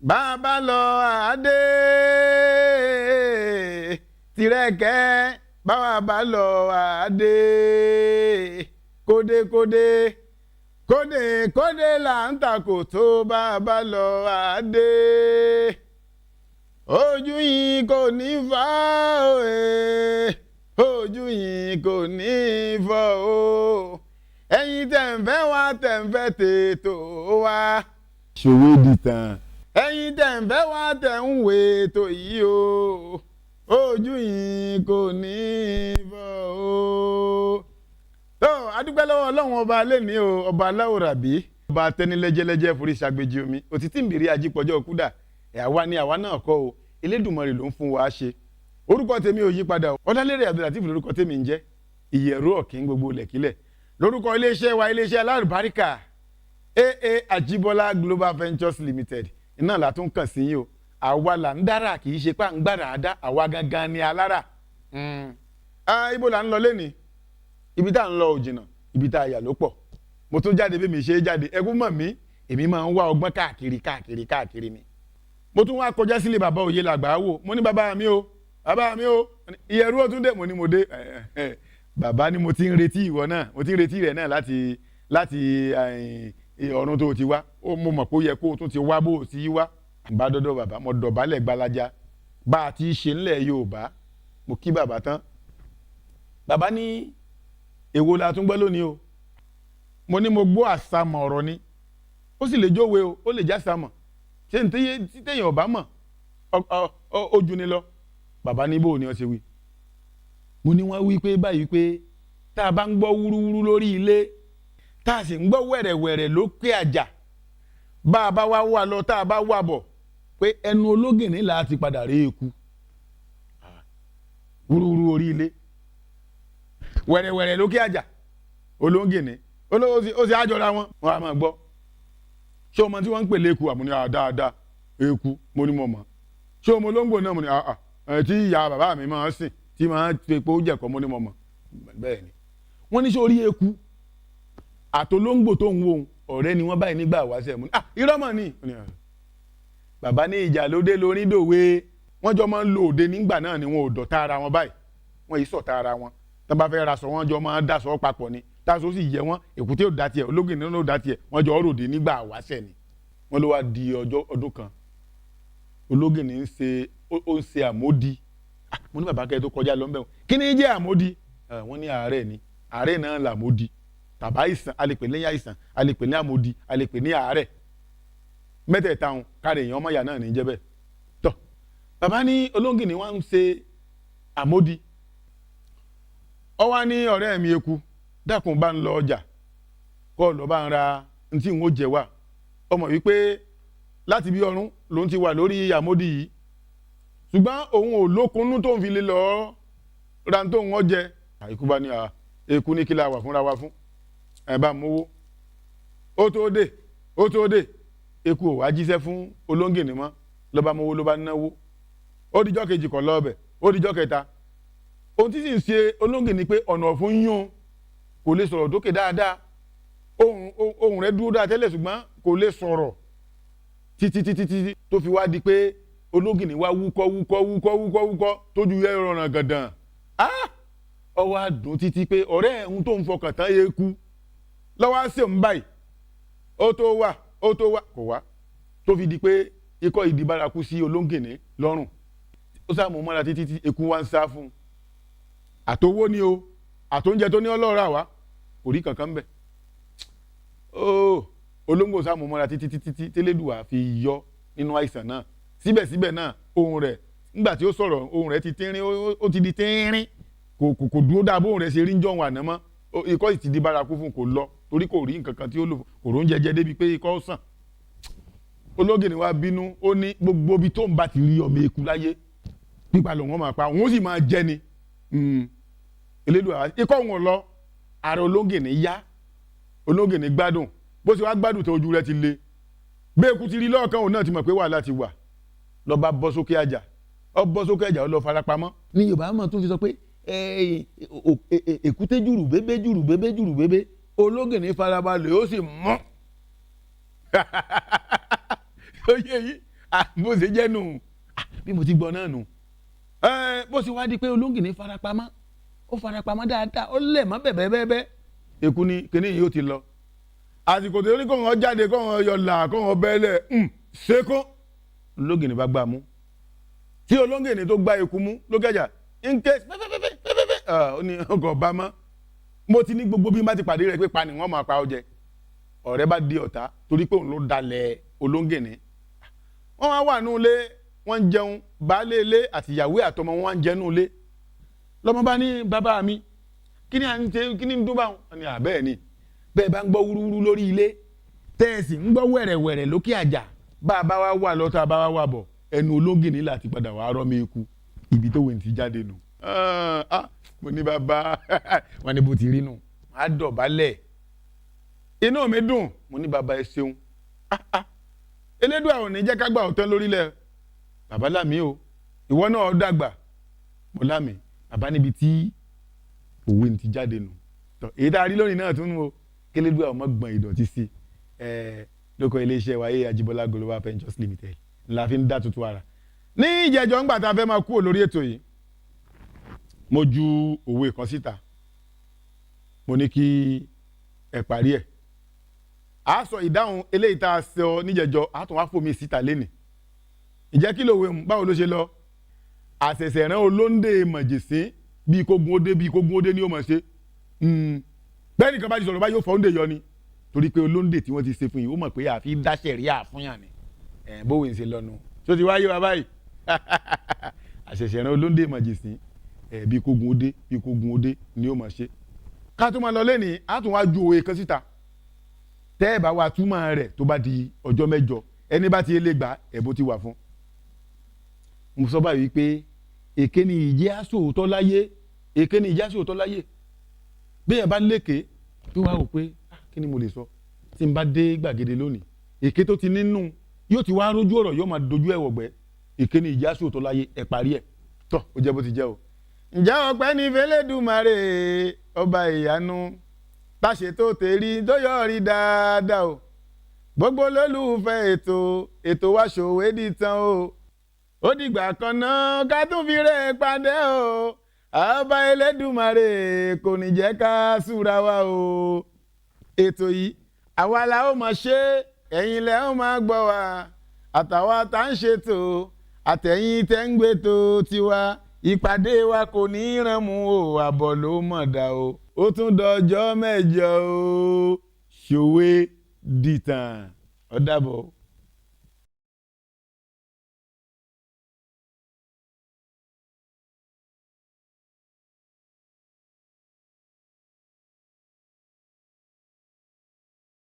Bàbá lọ àdé tìrẹ̀kẹ́, báwa bá lọ àdé, kódékódé kódé kódé là ń takò tó bàbá lọ àdé. Ojú yìí kò ní fà òye, ojú yìí kò ní fọ́ o. Ẹ̀yin tẹ̀ ń fẹ́ wá, tẹ̀ ń fẹ́ tètò wá. Ṣòwò dìtàn. Ẹ̀yin tẹ̀ ń fẹ́ wá, tẹ̀ ń wé ètò yìí o, ojú yìí kò ní fọ́ o. Tó adúpẹ́ lọ́wọ́ Ọlọ́run Ọba lẹ́ni o, Ọba aláwòrábí, ọba tẹnilẹ́jẹ́lẹ́jẹ́ forí ṣàgbéjì omi òtítí ń bèrè ajípọ̀jọ́ kúdà. Ẹ̀ àwa ni àwa náà kọ́ o, Elédùmarè ló ń fún wa ṣe. Orúkọ tèmi ò yí padà o, Ọlálérè Abdulateef lórúkọ tèmi ń jẹ́. Ìyẹ̀rú ọ̀kín gbogbo lẹ̀kílẹ̀ lórúkọ iléeṣẹ́ wa, iléeṣẹ́ alárùbáríkà AA Ajibola Global Ventures Limited. Iná là tún kàn sí yín o. Àwa là ń dára, kì í ṣe pé à ń gbàrà á dá, àwa gangan ni alára. Ibo là ń lọ lẹ́ni? Ibi tá à ń lọ ò jìnnà, ibi tá a yà ló pọ̀. Mo tún jáde bí mi ṣe é jáde. Ẹkún mọ̀ mí, èmi máa ń wá ọgbọ́n káàkiri káàkiri káàkiri ni. Mo tún wá kọjá sílé bàbá òye làgbà wò. Mo ní, "Bàbá mi o, bàbá mi o." "Ìyẹ̀rú ó tún dé." Mo ní, "Mo dé, bàbá." Ni mo ti ń retí ìwọ náà, mo ti ń retí rẹ̀ náà láti ọ̀run tó ti wá. Ó mo mọ̀ pé ó yẹ kó o tún ti wá bó o ti wá. Bá dọ́dọ̀ bàbá, mo dọ̀bálẹ̀ gbalaja bá a ti ṣe ńlẹ̀ Yorùbá. Mo kí bàbá tán, bàbá ní, "Èwo la tún gbọ́ lónìí o?" Mo ní, "Mo gbọ́ àsámọ̀ ọ̀rọ̀ ni. Ó sì lè jówe o, ó lè jásàmọ̀. Ṣé n téèyàn ọ̀bá mọ̀ ó ju ni lọ." Bàbá ní, "Bò ní ọ ṣe wí?" Mo ní, wọ́n wí pé báyìí pé tá a bá ń gbọ́ wúrúwúrú lórí ilé, tá a sì ń gbọ́ wẹ̀rẹ̀wẹ̀rẹ̀ lókè àjà, bá a bá wá wà lọ, tá a bá wà bọ̀, pé ẹnu ológìnní là á ti padà rí eku. Wúrúwúrú orí ilé, wẹ̀rẹ̀wẹ̀rẹ̀ lókè àjà, ológìnní, ó sì àjọra wọn. Wọn a máa gbọ́. "Ṣé o mọ tí wọ́n ń pè léku?" Àmọ́ ní dáadáa, eku. Mo ní, "Mo mọ̀." "Ṣé o mọ olóńgbò náà?" Mo ní, "Àà, tí ìyá bàbá mi máa ń sìn, tí máa ń fepo jẹ̀kọ́." Mo ní, "Mo mọ̀." "Bẹ́ẹ̀ ni." Wọ́n ní, ṣé orí eku àtolóńgbò tó ń wo ọ̀rẹ́ ni wọ́n báyìí nígbà wáṣẹ̀? Mo ní, "Ah, irọ́ mọ̀ ni." Bàbá ní, "Ìjà lóde lórí dòwe. Wọ́n jọ máa ń lo òde nígbà náà ni. Wọn ò dọ̀tá ara wọn báyìí, wọ́n yìí sọ̀tá ara wọn. Tó bá fẹ́ raṣọ, wọ́n jọ máa ń daṣọ papọ̀ ni, táṣọ sì yẹ wọ́n. Èkúté ò dá tiẹ̀, ológìnní náà ò dá tiẹ̀, wọ́n jọ ròde nígbà wáṣẹ̀ ni." Wọ́n ló wá di ọjọ́ ọdún kan, ológìnní ń ṣe, ó ń ṣe àmódi. Mo ní, "Bàbá, kẹ́ tó kọjá lọ ń bẹ̀ wọ́n, kí ni jẹ́ àmódi?" Wọ́n ní àárẹ̀ ni, àárẹ̀ náà làmódi tàbá àìsàn. A lè pè ní àìsàn, a lè pè ní àmódi, a lè pè ní àárẹ̀. Mẹ́tẹ̀ẹ̀ta wọn káre èèyàn ọmọ ìyá náà ní jẹ́ bẹ́ẹ̀. Tọ́ bàbá ní olóńgìní wọ́n ń ṣe àmódi. Ọ wá ní, "Ọ̀rẹ́ mi eku, dákun, bá ń lọ ọjà, kọ́ ọ lọ bá ń ra ntí n ó jẹ wá." Ọmọ wípé láti bí ọrún lòun ti wà lórí àmódi yìí, ṣùgbọ́n òun ò lókunnú tó ń fi lè lọ́ọ́ ra tó ń wọ́n jẹ. Ikú bá ní, eku ní, "Kí la wà fúnra wa fún? Ẹ bá mówó." Ó tó dé, ó tó dé, eku ò wá jíṣẹ́ fún olóńgìní mọ́. Ló bá mówó, ló bá náwó. Ó dijọ́ kejì, kọ̀ lọ́ọ̀bẹ̀. Ó dijọ́ kẹta. Ohun tí sì ń ṣe olóńgìní pé ọ̀nà ọ̀fun yún, kò lè sọ̀rọ̀ dókè dáadáa. Ohùn rẹ̀ dúró dáa tẹ́lẹ̀, ṣùgbọ́n kò lè sọ̀rọ̀ títí títí títí tó fi wá di pé ológìní wá wúkọ́ wúkọ́ wúkọ́ wúkọ́ wúkọ́, tójú yẹ rọrùn gàdàn. Ọwọ́ àdùn títí pé ọ̀rẹ́ ẹ̀hún tó ń fọkàn tán eku lọ́wọ́ á sì ń báyìí. Ó tó wà, ó tó wà, kò wá, tó fi di pé ikọ́ ìdí bárakú sí olóńgìní lọ́rùn. Ó sá mú mọ́ra títí tí eku wá ń sá fún un. Àtowó ni o, àtóúnjẹ tó ní ọlọ́ọ̀rà wá, kò rí kankan bẹ̀. Ó olóńgbò sá mú mọ́ra títí títí tí tẹ́lẹ̀dùwà fi yọ nínú àìsàn náà. Síbẹ̀síbẹ̀ náà, ohùn rẹ̀, nígbà tí ó sọ̀rọ̀, ohùn rẹ̀ ti tínrín, ó ti di tínrín, kò dúró dáa bóun rẹ̀ ṣe rí ń jọ̀hún àná mọ́. Ikọ́ sì ti di bárakú fún, kò lọ torí kò rí nǹkan kan tí ó lò, kò róúnjẹ jẹ débi pé ikọ́ sàn. Ológìnní wa bínú, ó ní gbogbo ibi tó ń bá ti rí ọmọ eku láyé, pípa lòun máa pa òun, ó sì máa jẹ ni. Elédùà, ikọ́ òun ò lọ, ara ológìnní yá, ológìnní gbádùn. Bó ṣe wá gbádùn tó, ojú rẹ̀ ti le. Bí eku ti rí lọ́ọ̀kan, òun náà ti mọ̀ pé wàhálà ti wà. Ló bá bọ́ sókè àjà, ó bọ́ sókè àjà, ó lọ farapamọ́. Ní Yorùbá mọ̀ tún fi sọ pé èkúté jùrù bébé, jùrù bébé, jùrù bébé, ológìnní farabalẹ̀, ó sì mọ́. Ó yẹ yìí. Bó ṣe jẹ́ nù, bí mo ti gbọ́ náà nù. Bó ṣe wá di pé olóńgìní farapamọ́, ó farapamọ́ dáadáa, ó lẹ̀ mọ́ bẹ́ẹ̀bẹ́ẹ́bẹ́. Èkú ni kíní yìí ó ti lọ. Àsìkò tó ní kóhun jáde, kóhun yọ là, kóhun bẹ́ẹ̀lẹ̀ ṣekó, olóńgìní bá gbà mú. Tí olóńgìní tó gbá eku mú lókèjà ń ké fẹ́fẹ́fẹ́fẹ́fẹ́, ó ní ọkọ̀ ọba mọ́. Mo ti ní gbogbo bí n bá ti pàdé rẹ̀ pé pa ni wọ́n máa pa ọ jẹ. Ọ̀rẹ́ bá di ọ̀tá torí pé òun ló dalẹ̀ olóńgìní. Wọ́n wá wà nù ilé, wọ́n ń jẹun, baálé ilé àti ìyàwó àtọmọ wọn wá ń jẹ nù ilé. Lọ́mọ bá ní, bàbá mi, kí ni à ń ṣe, kí ni ń dún báwọn? Wọ́n ní àbẹ́ẹ̀ ni, bẹ́ẹ̀ bá ń gbọ́ wúrúwúrú lórí ilé, tẹ́ẹ̀sì ń gbọ́ wẹ̀rẹ̀wẹ̀rẹ̀ lókè àjà, bá a bá wá wà lọ́tọ̀, a bá wá wà bọ̀, ẹnu olóńgìní láti padà wá rọ́ mi ikú. Ibi tó wẹ̀ ń ti jáde nù. Mo ní bàbá, wọn ní bó ti rí nù, má dọ̀bálẹ̀. Inú mi dùn, mo ní bàbá ẹ ṣeun. Elédùà ò ní jẹ́ ká gbà ọ̀tán lórílẹ̀. Bàbá lámì o, ìwọ náà dàgbà. Mo lámì, bàbá níbi tí òwe ti jáde nù. Èyí tá a rí lónìí náà tún nù o, kélédùà ọmọ gbọ̀n ìdọ̀tí sí. Lóko iléeṣẹ́ wa A. Ajibola Global Ventures Limited la fi ń dá tuntun ara. Ní ìjẹ́jọ́ ńgbà tá a fẹ́ máa kúrò lórí ètò yìí, mo ju òwe kan síta, mo ní kí ẹ parí ẹ̀. A sọ ìdáhùn eléyìí tá a sọ níjẹ̀jọ́, a tún wá fòmí síta lénìí. Ǹjẹ́ kí lòwe ń, báwo ló ṣe lọ? Àṣẹ̀ṣẹ̀ rán olóńdè mọ̀jẹ̀sín bíi kógun ó dé, bíi kógun ó dé ní ó mọ̀ ṣe. Bẹ́ẹ̀ nìkan bá ti sọ̀rọ̀ bá yóò fọ́ òǹdè yọ ni, torí pé olóńdè tí wọ́n ti ṣe fún yìí, ó mọ̀ pé àfi dáṣẹ̀ rí àfúnyàn ni. Bóun ń ṣe lọ́nu tó ti wáyé wa báyìí. Àṣẹ̀ṣẹ̀ rán olóńdè mọ̀jẹ̀sín bíi kógun ó dé, bíi kógun ó dé ni ó mọ̀ ṣe. Ká tó máa lọ lẹ́nìí, á tún wá ju òwe kan síta tẹ́ ẹ̀ bá wa túmọ̀ rẹ̀ tó bá di ọjọ́ mẹ́jọ. Ẹni bá ti lè gbà, ẹ̀bùn ti wà fún. Mo sọ báyìí pé èké ni ìjẹ́ àsòótọ́ láyé, èké ni ìjẹ́ àsòótọ́ láyé. Bí ẹ̀ bá lékè tó wá wò pé kí ni mo lè sọ tí n bá dé gbàgede lónìí, èké tó ti nínú yóò ti wá rójú ọ̀rọ̀, yóò máa dojú ẹ̀ wọ̀gbẹ́. Èké ni ìjẹ́ àsòótọ́ láyé, ẹ̀ parí ẹ̀ tọ́, ó jẹ́ bó ti jẹ́ o. Ǹjẹ́ ọpẹ́ ní fẹ́lẹ́dùmarè ọba ìyanu táṣe tó tèrí tó yọrí dáadáa o. Gbogbo lólùfẹ́ ètò ètò wa ṣòwe dìtàn o. Ó dìgbà kan náà ká tún fi rẹ̀ pàdé o. Ọba Elédùmarè kò ní jẹ́ ká súra wa o. Ètò yìí àwa la ó máa ṣe, ẹ̀yin lẹ ó máa gbọ́ wa, àtàwa tá ń ṣètò àtẹ̀yìn tẹ́ ń gbètò tiwa. Ìpàdé wa kò ní í rán mu o, àbọ̀ ló mọ̀ dá o. Ó tún dọjọ́ mẹ́jọ o. Ṣòwe dìtàn. Ó dàbọ̀.